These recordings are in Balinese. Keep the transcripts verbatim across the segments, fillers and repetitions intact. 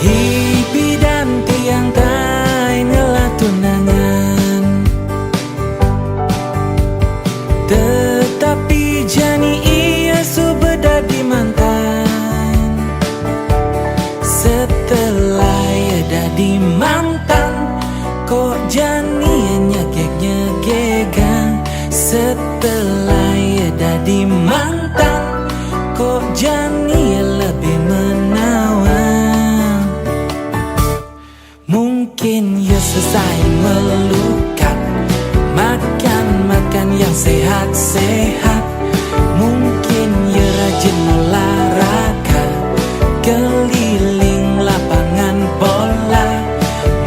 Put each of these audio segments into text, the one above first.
Ipi dan Tiang tai ngelah tunangan, tetapi jani ia suba dadi mantan. Setelah ia dadi mantan, kok jani ia nyegeg-nyegegan. Setelah ia dadi mantan, kok jani ia lebih menawan. Mungkin ia sesai melukat, makan-makan yang sehat-sehat. Mungkin ia rajin olahraga, keliling lapangan bola.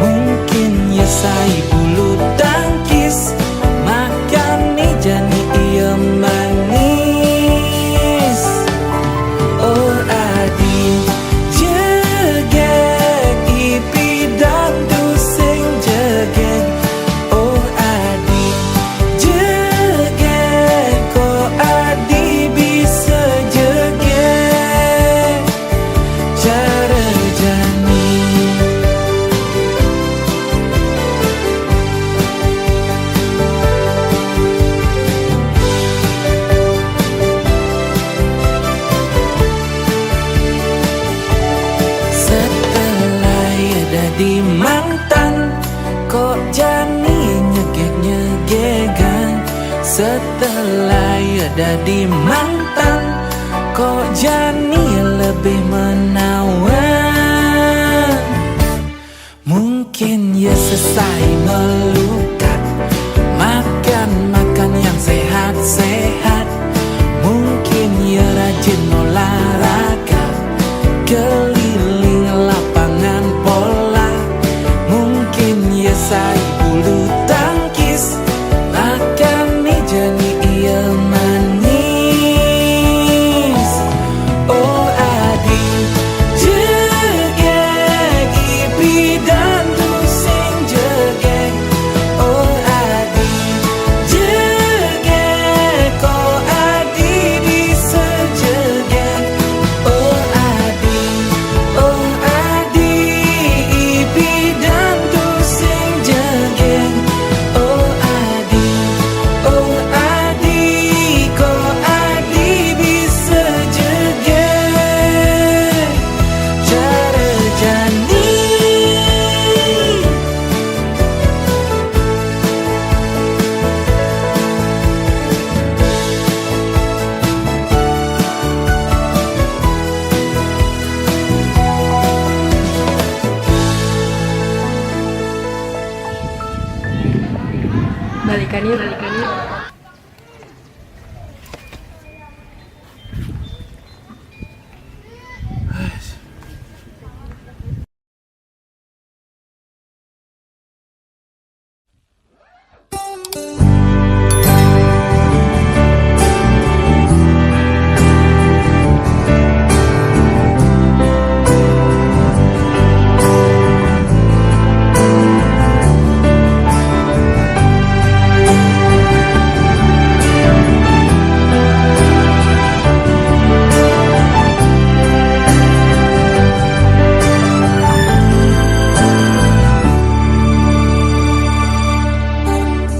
Mungkin ia sai bulu tangkis, makan ni jani ia manis. Oh adi, jegeg, ipi dan tusing jegeg. Oh adi, jegeg, kok adi bisa jegeg cara jani. Setelah ia dadi mantan, kok jani nyegeg-nyegegan. Setelah ia dadi mantan, kok jani lebih menawan. Mungkin ia sesai melukat, makan-makan yang sehat-sehat. Mungkin ia rajin olahraga, keliling lapangan bola. Mungkin ia sai bulu tangkis, makan ni jani ia manis. Oh adi, jegeg, ipi dan tusing jegeg. Oh adi, jegeg, kok adi bisa jegeg. Oh adi, oh adi, ipi dan tusing jegeg. Oh adi, oh adi, kok adi bisa jegeg cara jani. Balikan yuk, balikan yuk.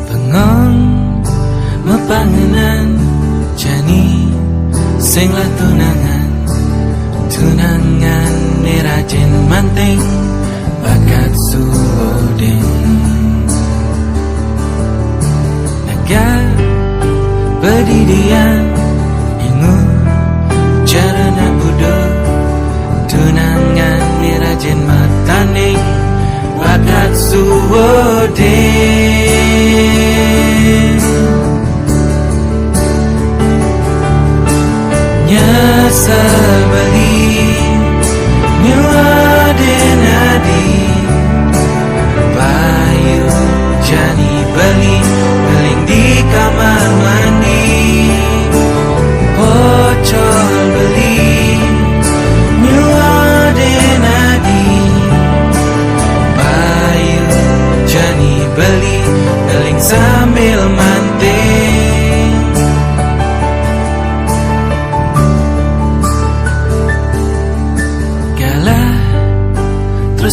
Bengong mapanganan jani sing lah tunangan. Tunangan ni rajin manting bakat suuding. Negak padidian ingu cara nak buduh. Tunangan ni rajin matanding bakat suuding. Nyasar beli nyuadin adi, payu jani beli, beling di kamar mandi.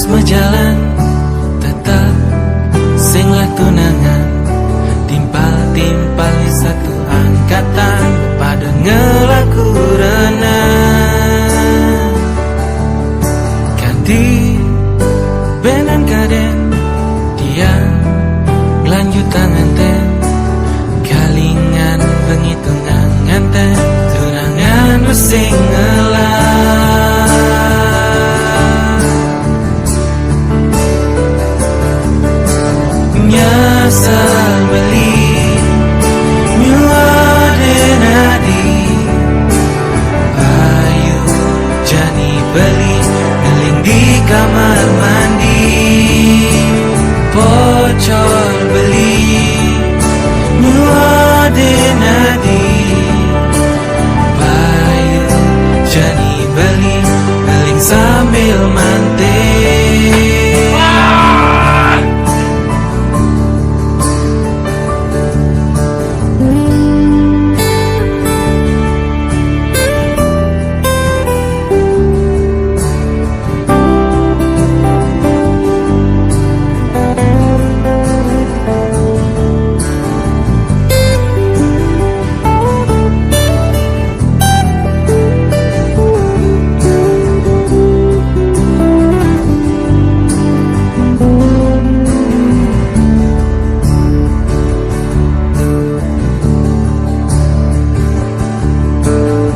Majalan tetap sing lah tunangan, timpal-timpal satu angkatan, pada ngelaku renang. Kanti benan kaden, tiang lanjut tangan ten, kalingan bengitungan nganten, tunangan besing ngelah. Nyasal beli nyua denadi, payu jani beli, ngeling di kamar mandi. Pocol beli nyua denadi, payu jani beli, ngeling sambil mante.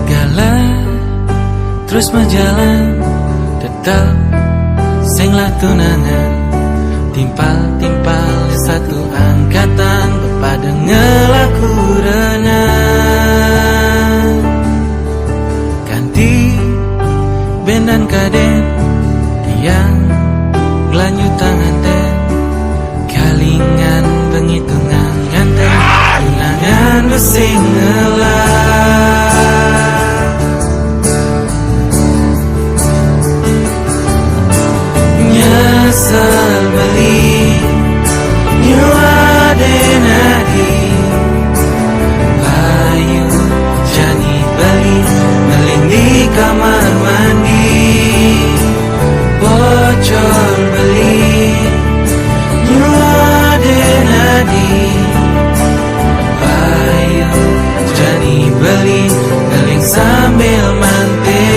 Galah terus majalan, tetap sing lah tunangan, timpal-timpal satu angkatan, bepada ngelaku renang. Kanti benan kaden, tiang lanjut tangan ten, kalingan bengitungan nganten, tunangan besing ngelah. Nyasal beli nyua denadi, payu jani beli, ngeling di kamar mandi. Pocol beli nyua denadi, payu jani beli, ngeling sambil mante.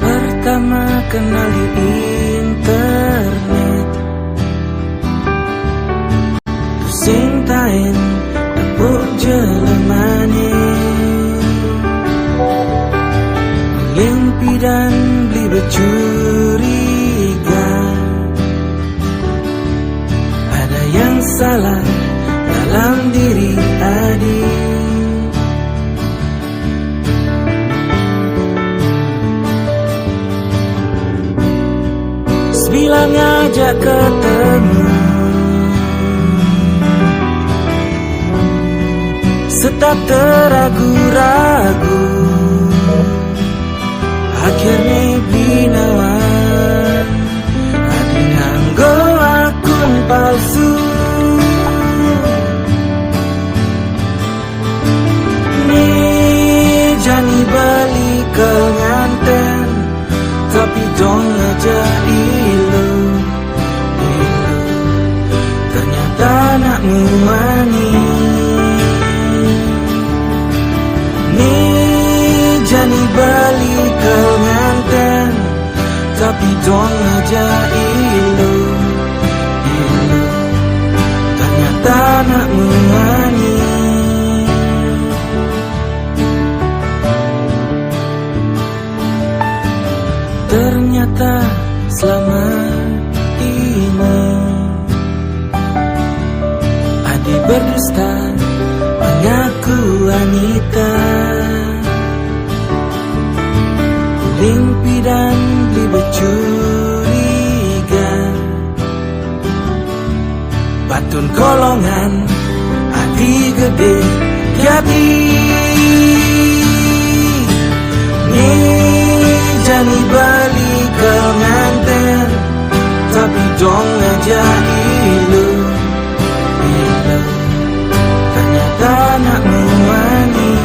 Pertama kenali internet, pusing tain tepuk jelemane, limpi dan beli bercuriga. Ada yang salah dalam diri adi. Sebilang ngajak ketemu, setap teragu-ragu. Akhirnya beli nawan adi nganggo akun palsu. Ni jani beli ke nganten, Jani bali kal nganten, tapi dong aja ilu, ilu. Ternyata nak muani. Ternyata selama ini Adi berdusta mengaku wanita. Limpi dan beli bercuriga. Batun kolongan Adi gede jadi. Ni jani bali kal nganten, tapi dong aja ilu, ilu. Ternyata nak muani.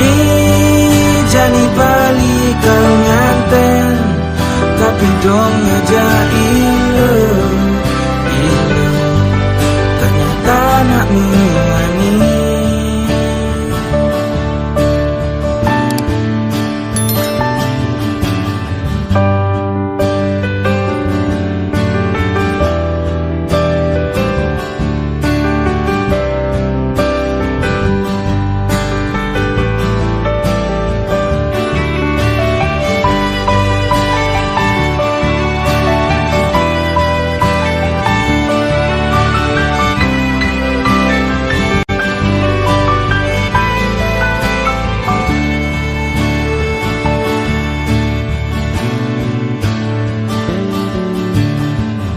Ni jani bali kal nganten, tapi dong aja ilu, ilu. Ternyata nak muani.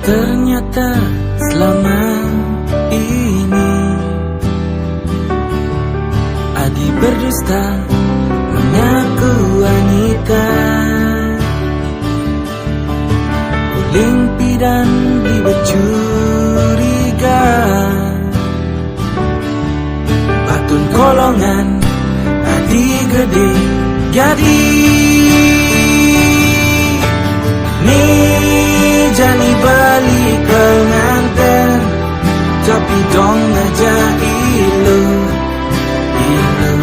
Ternyata selama ini Adi berdusta mengaku wanita. Uling pidan di bercuriga. Batun kolongan Adi gede jadi. Ni jani bali kal nganten, tapi dong aja ilu, ilu.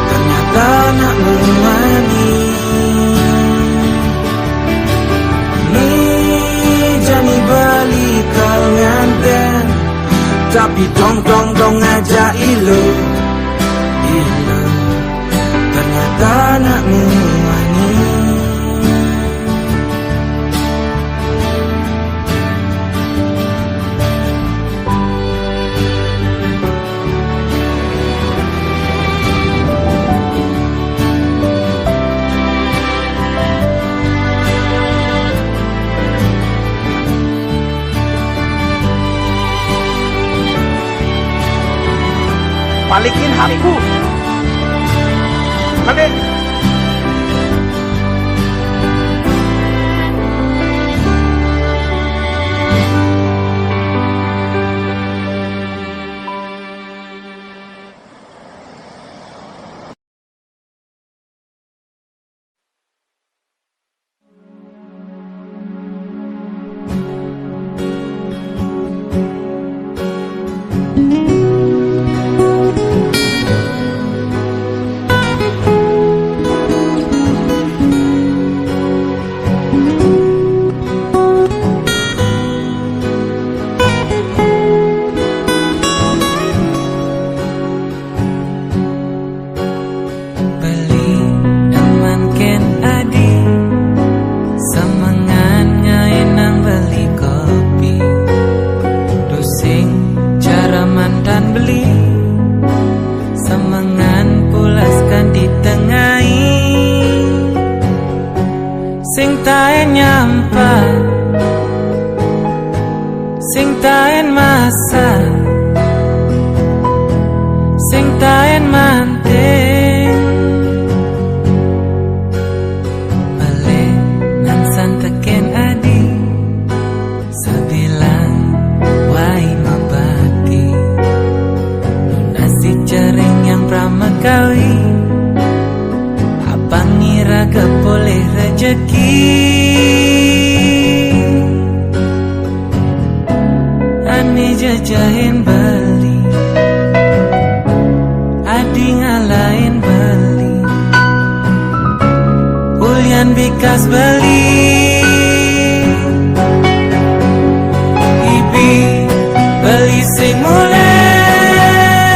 Ternyata nak muani. Ni jani bali kal nganten, tapi dong dong dong aja ilu, ilu. Ternyata nak muani. Balikin H P-ku. Mande. Beli nang manken adi, samangan ngai nang beli kopi. Dusing cara mantan beli, samangan pulaskan di tengai. Sing taen nyampa, sing taen masa, sing taen manten. Bale nang santeken adi, sabilang wai mabati. Nunasi jaring yang pramakawi, apang ira gapoleh rejeki. Ane jajahen bali, Bikas beli, ibi beli sing mulih,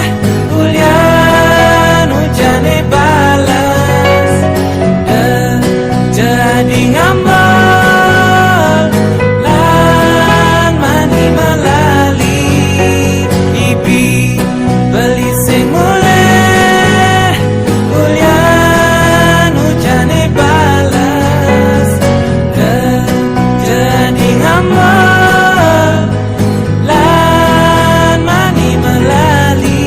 ulian ujane balas. Deh jadi ngambol lan mani melali, ibi beli sing mulih, ulian ujane balas. Deh jadi ngambol lan mani melali.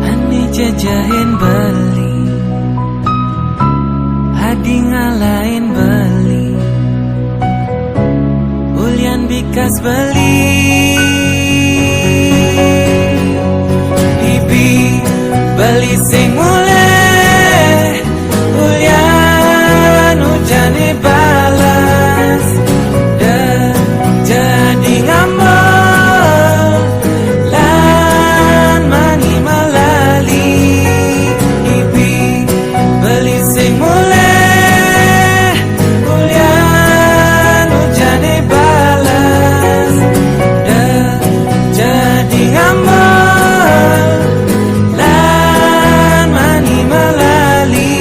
Ane jejehin beli, adi ngalahin beli, ulian bikas beli, ibi beli sing mulih, ulian ujane balas. Deh jadi ngambol lan mani melali, ibi beli sing mulih, ulian ujane balas. Deh jadi ngambol lan mani melali.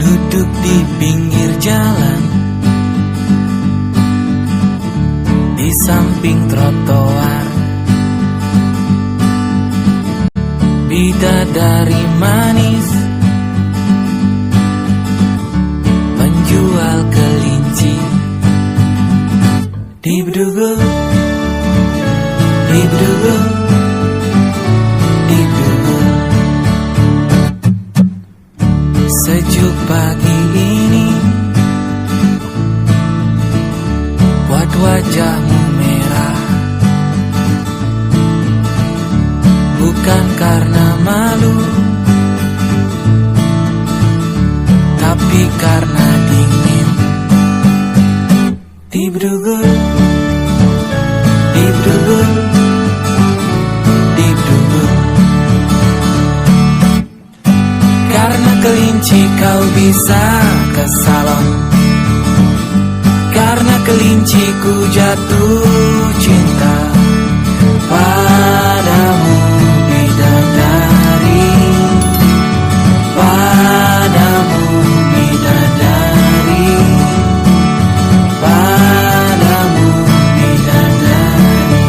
Duduk di pinggir jalan, di samping trotoar. Bidadari manis, penjual kelinci. Dibdugul, dibdugul, dibdugul. Sejuk pagi ini, buat wajahmu merah. Bukan karena malu, tapi karena dingin. Dibdugul, dibdugul, dibdugul. Karena kelinci kau bisa ke salon. Karena kelinciku jatuh cinta padamu, bidadari. Padamu, bidadari. Padamu, bidadari.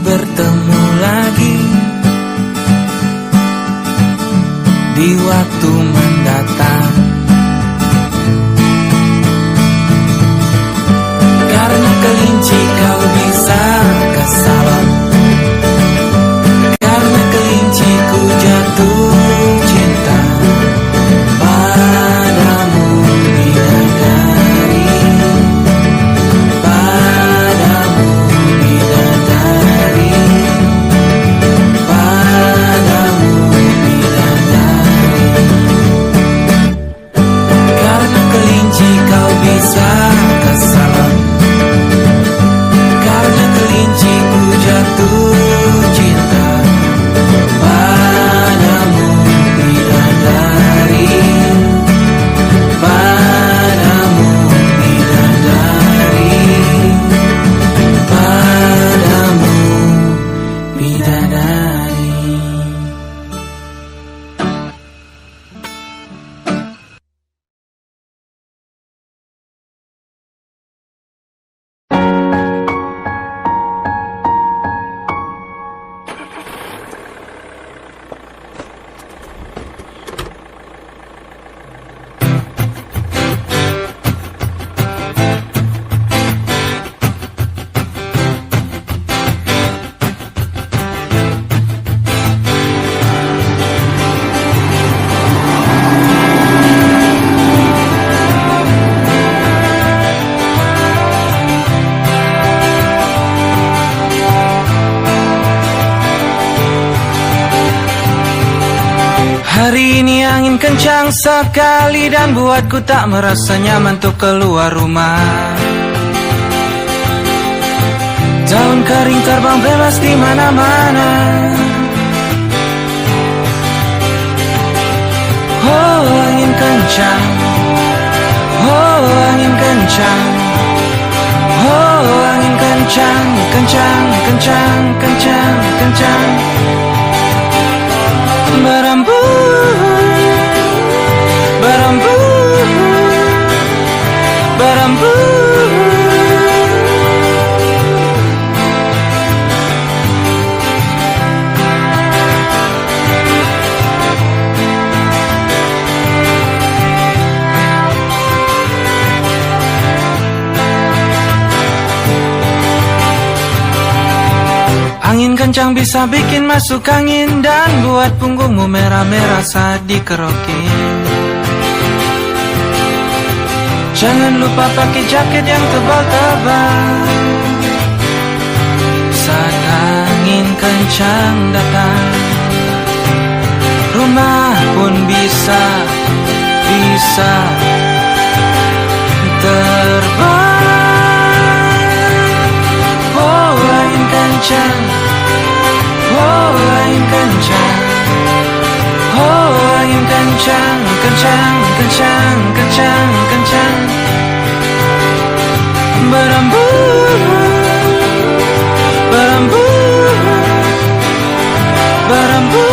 bertemu lagi di waktu mendatang. Karena kelinci kau bisa ke salon. Karena kelinci ku jatuh cinta padamu, bidadari. Padamu, bidadari. Padamu, bidadari. Karena kelinci kau bisa ke salon. Karena kelinci ku jatuh cinta padamu, bidadari. Padamu, bidadari. Padamu, bidadari. Hari ini angin kencang sekali dan buatku tak merasa nyaman untuk keluar rumah. Daun kering terbang bebas di mana-mana. Oh, angin kencang. Oh, angin kencang. Oh, angin kencang, kencang, kencang, kencang, kencang. Berembus, berembus, berembus. Angin kencang bisa bikin masuk angin dan buat punggungmu merah-merah saat dikerokin. Jangan lupa pakai jaket yang tebal-tebal saat angin kencang datang. Rumah pun bisa, bisa terbang. Oh, angin kencang. Oh, angin kencang. Oh, angin kencang, kencang, kencang, kencang, kencang. Berembus, berembus, berembus.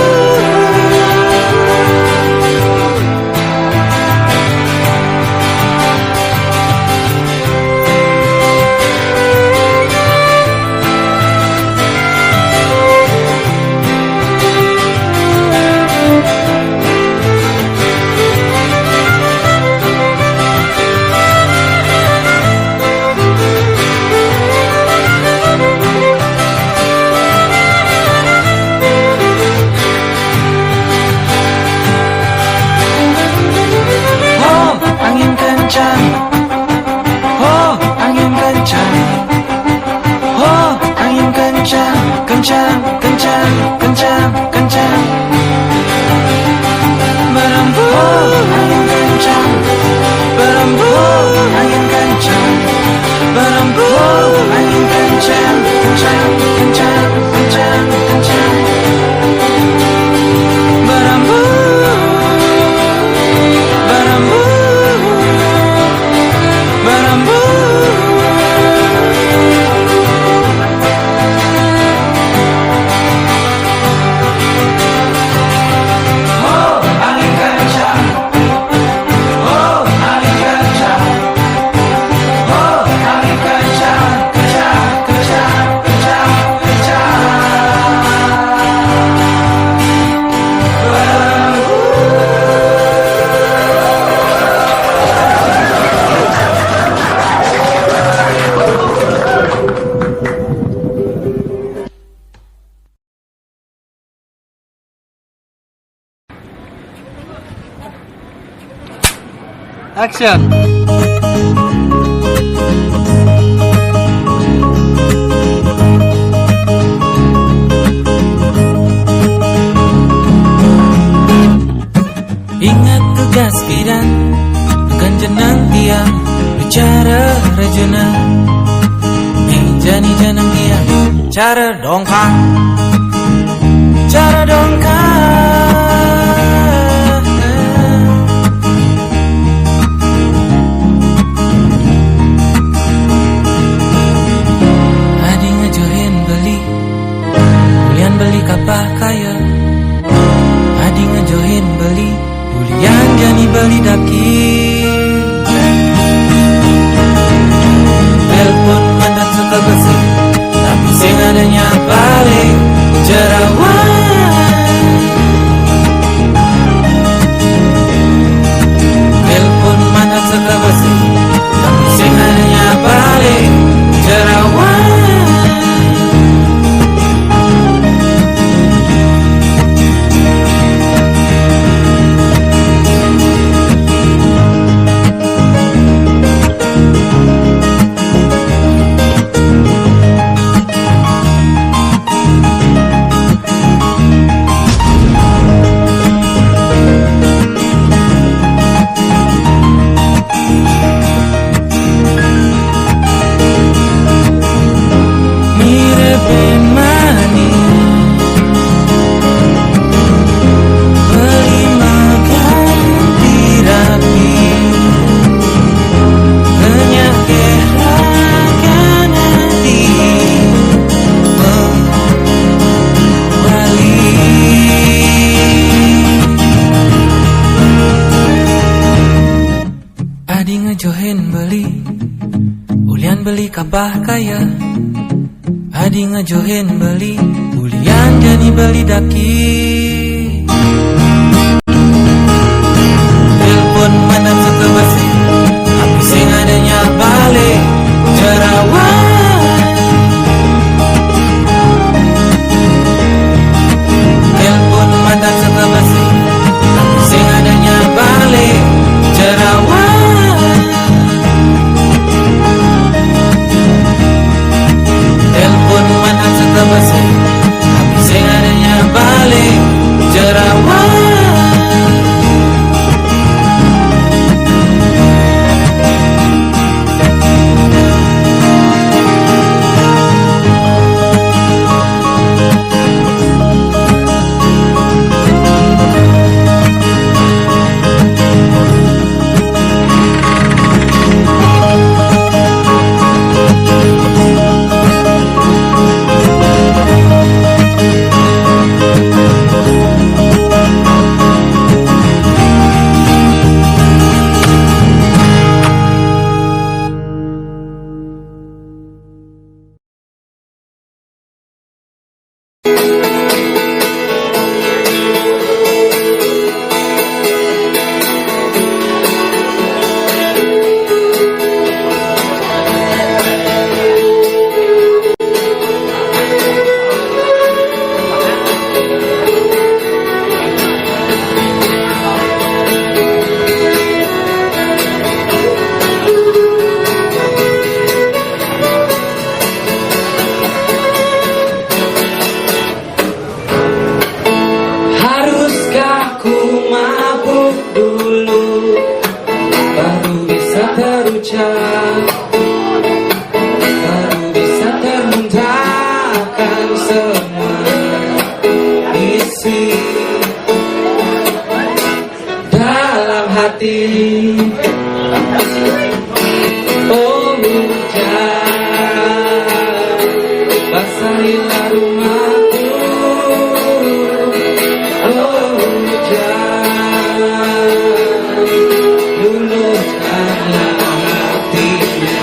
Action. Ingat tugas bidan, bukan jenang tiang, bicara rajuna. Ni jani jenang tiang, cara dongkang. Cara dongkang. Adi ngajohin beli, ulian beli kapah kaya. Adi ngajohin beli, ulian jani beli daki. Telepon mandat suka besi, tapi sing ada nya balik jerawat. Telepon mandat suka besi, tapi sing ada nya balik jerawat. Mirip manis, beli makan di rapi, penyakit rakan di Bali. Adi ngajohin beli, ulian beli kapah kaya. Adi ngajohin beli, ulian jani beli daki. Telepon mandat suka besi, tapi sing ada nya balik jerawat. Telepon mandat suka besi, tapi sing ada nya balik jerawat. Telepon mandat suka besi, tapi sing ada nya balik jerawat. Haruskah ku mabuk dulu baru bisa terucap, baru bisa termuntahkan semua isi dalam hati? Oh hujan, basahilah rumahku. Oh hujan, luluskanlah hatinya.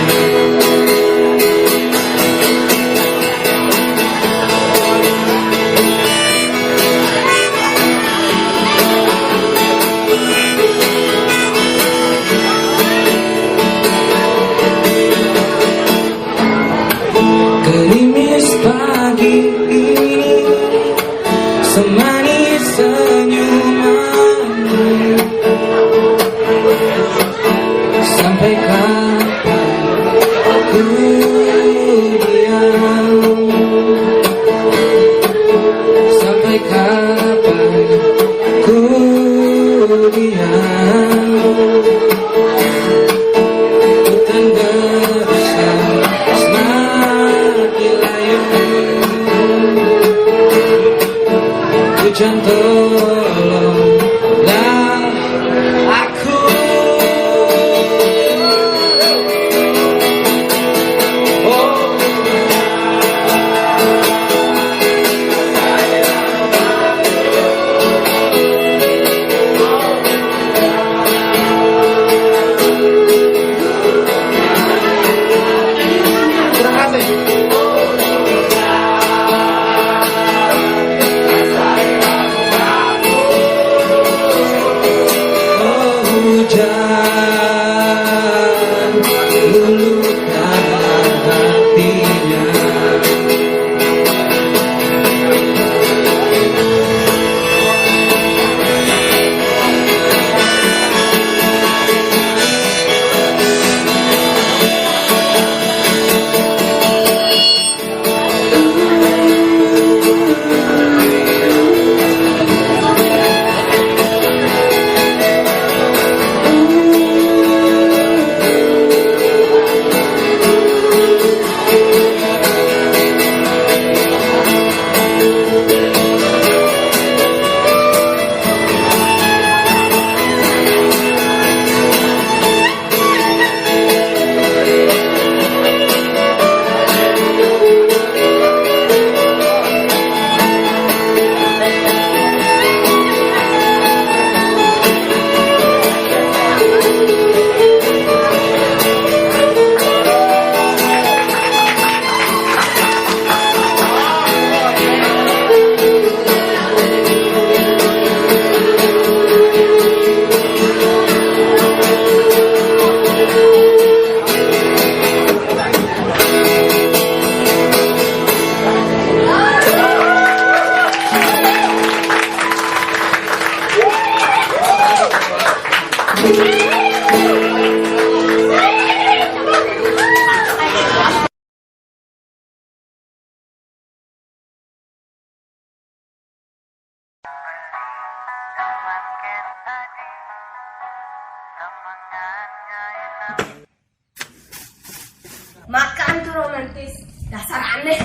Makan tuh romantis. Dasar aneh.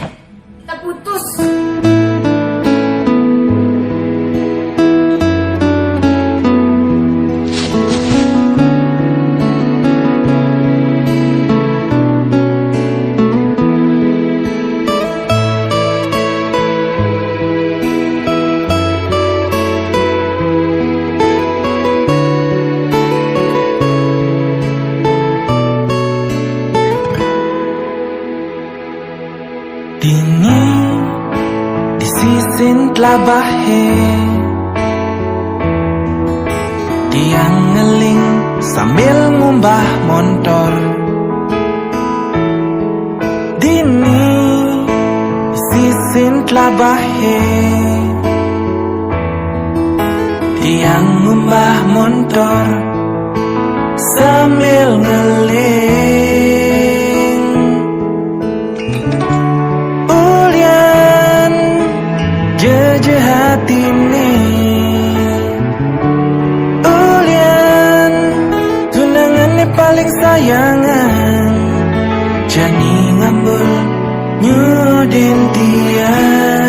Kita putus. Dini di sisin tlabah he, tiang ngeling sambil ngumbah montor. Dini di sisin tlabah he, tiang ngumbah montor sambil ngeling. Ulian jejehatine, ulian tunanganne paling sayangan, jani ngambul nyudin tiang.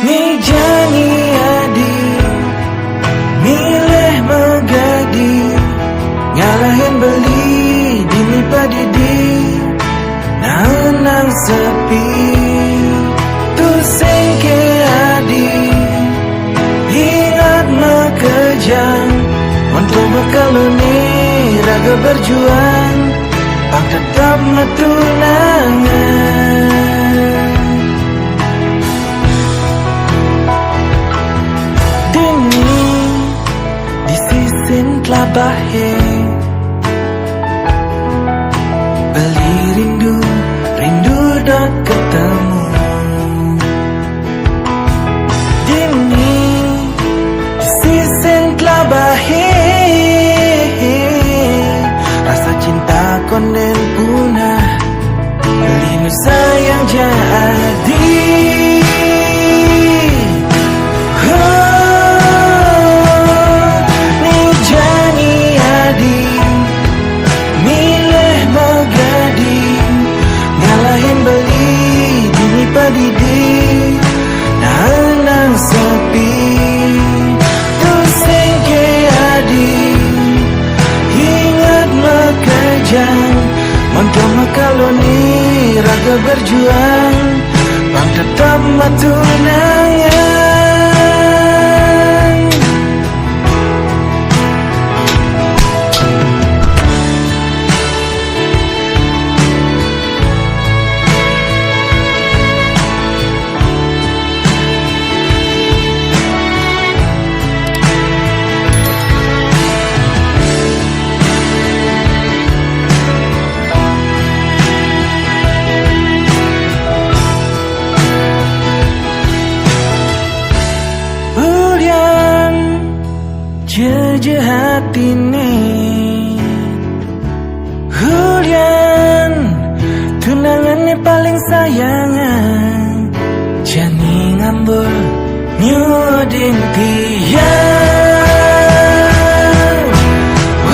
Ni jani adi, milih magadi, ngalahin beli dini padidi, nanang sepi. Tusing ke adi, ingat makejang, monto makaloni raga berjuang, pang tetap matunangan. Dini di sisin tlabah he, beli rindu, rindu dot ketemu. Dini di sisin tlabah he, rasa cinta konden punah, beli nu sayang jadi. Oh, ni jani adi, milih magadi, ngalahin beli dini padidi, nanang sepi. Tusing ke adi, ingat makejang, monto makaloni raga berjuang, pang tetap matunangan. Ulian jejehatine, ulian tunanganne paling sayangan, jani ngambul nyudin tiang.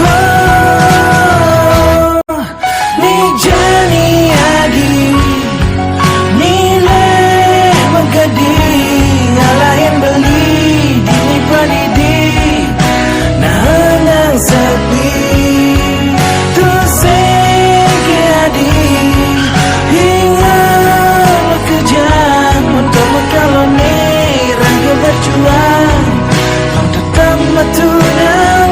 Oh, ni jani adi, milih magadi, ngalahin beli dini padidi, nanang sepi. Tusing ke adi, ingat makejang, monto makaloni raga berjuang, pang tetap matunangan.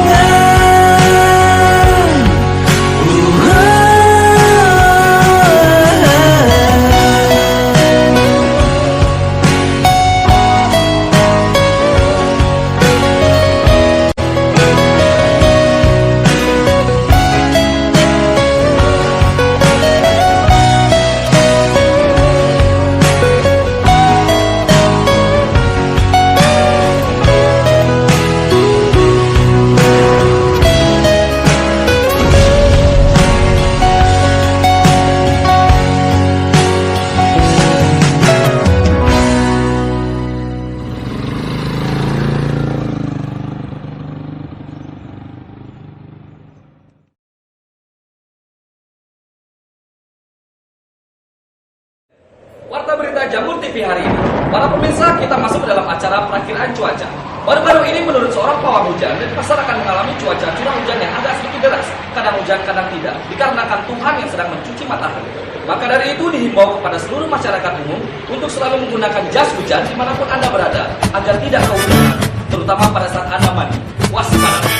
Hari ini, para pemirsa, kita masuk ke dalam acara perakiraan cuaca. Baru-baru ini, menurut seorang pawang hujan, Denpasar akan mengalami cuaca curah hujan yang agak sedikit deras, kadang hujan, kadang tidak, dikarenakan Tuhan yang sedang mencuci matahari. Maka dari itu, dihimbau kepada seluruh masyarakat umum untuk selalu menggunakan jas hujan dimanapun Anda berada, agar tidak kehujanan, terutama pada saat Anda mandi. Waspada!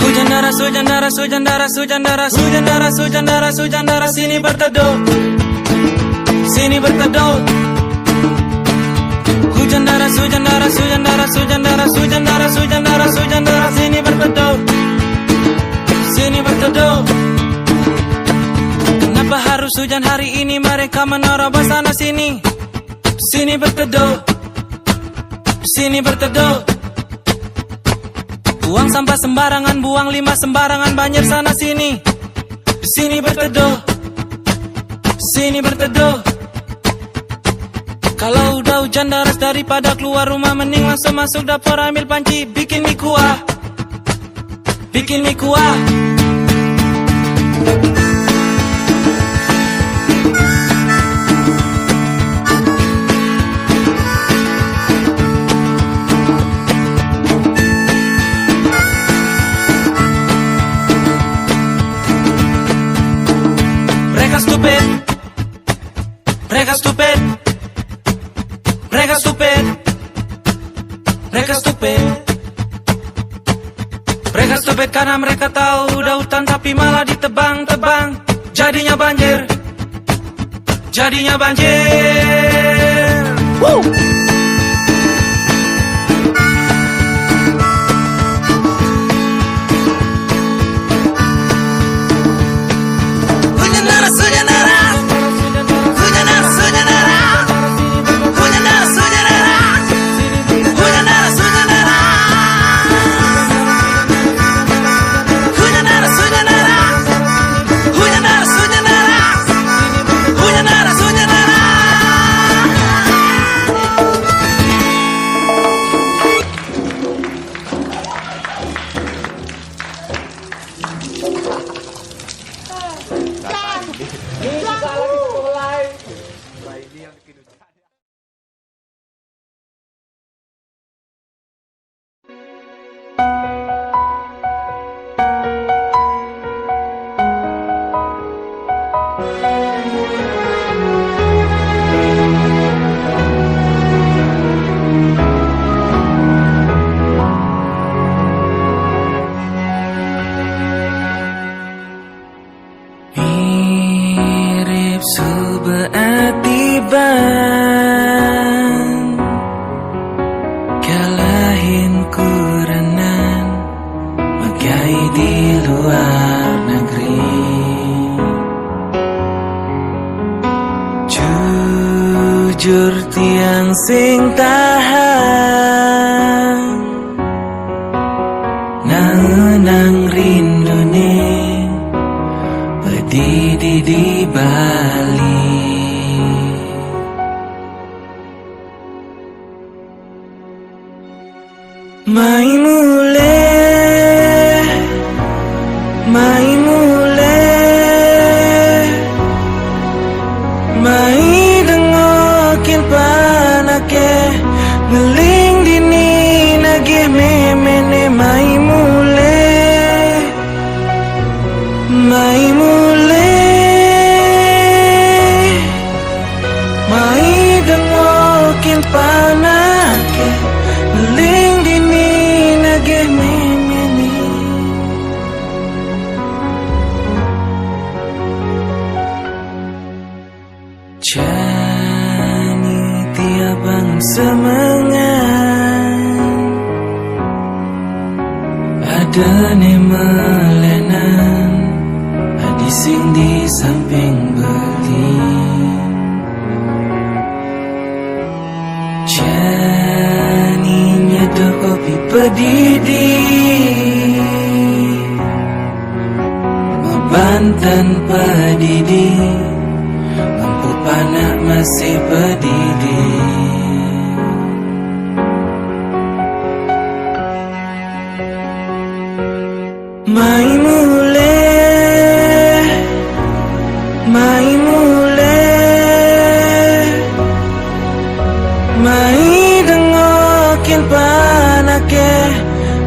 Hujan deras, hujan deras, hujan deras, hujan deras, hujan deras, hujan deras, hujan deras, sini berteduh, sini berteduh. Hujan deras, hujan deras, hujan deras, hujan deras, hujan deras, hujan deras, hujan deras, sini berteduh, sini berteduh. Kenapa harus hujan hari ini? Mereka menerobos sana sini, sini berteduh, sini berteduh. Buang sampah sembarangan, buang limbah sembarangan, banjir sana sini, sini berteduh, sini berteduh. Kalau udah hujan deras, daripada keluar rumah, mending langsung masuk dapur, ambil panci, bikin mie kuah, bikin mie kuah. Mereka stupid, mereka stupid, mereka stupid, mereka stupid. Mereka stupid karena mereka tahu udah hutan tapi malah ditebang-tebang. Jadinya banjir, jadinya banjir. Woo! Hujan deras, hujan deras. Hujan deras, hujan deras. Hujan deras, hujan deras. Hujan deras, hujan deras. Hujan deras, hujan deras. Hujan deras, hujan deras. Hujan deras, hujan deras. Mirip suba atiban kalahin kuranan magai di luar negeri. Jujur tiang sing tahan naunang rindune padidi di Bali. Mai mule, mai mule, mai dengokin panake, ngeling dini nagih memene, mai mule, mai mule. Mai dengokin panake, ngeling dini nagih memene. Jani tiap bangun semangat, ada ne melenan, adi sing di samping beli. Jani nyeduh kopi padidi, mabantan padidi, mampu panak masih padidi.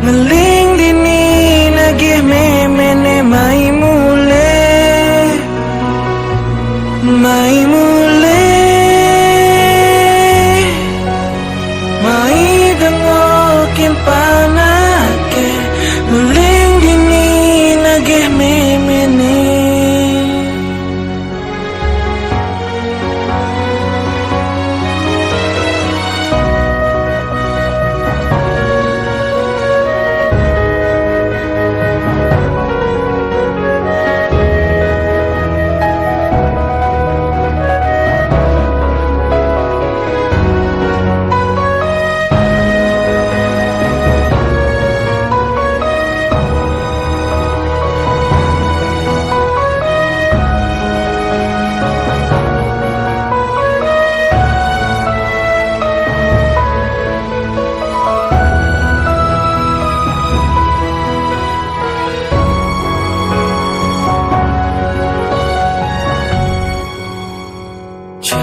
Meling dini nagih memene mai mule, mai mule, mai dengokin panake. Meling dini nagih memene.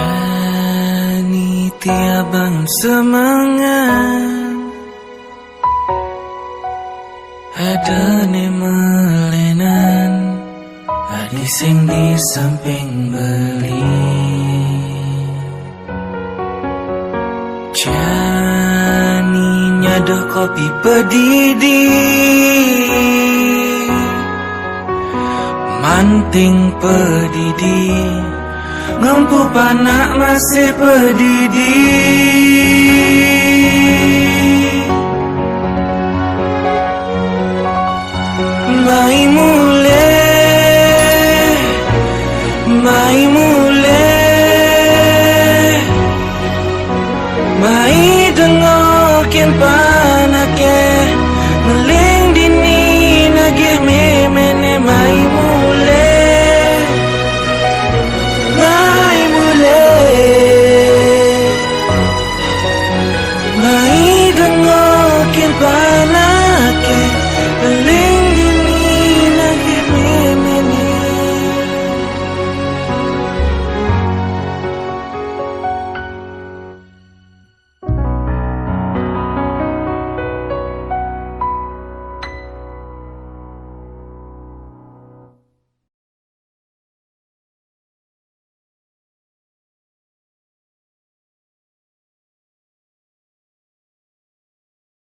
Jani tiabang semangat, ada ne melenan, adi sing di samping beli. Jani nyaduh kopi pedidi, manting pedidi, ngempu panak masih pedidi.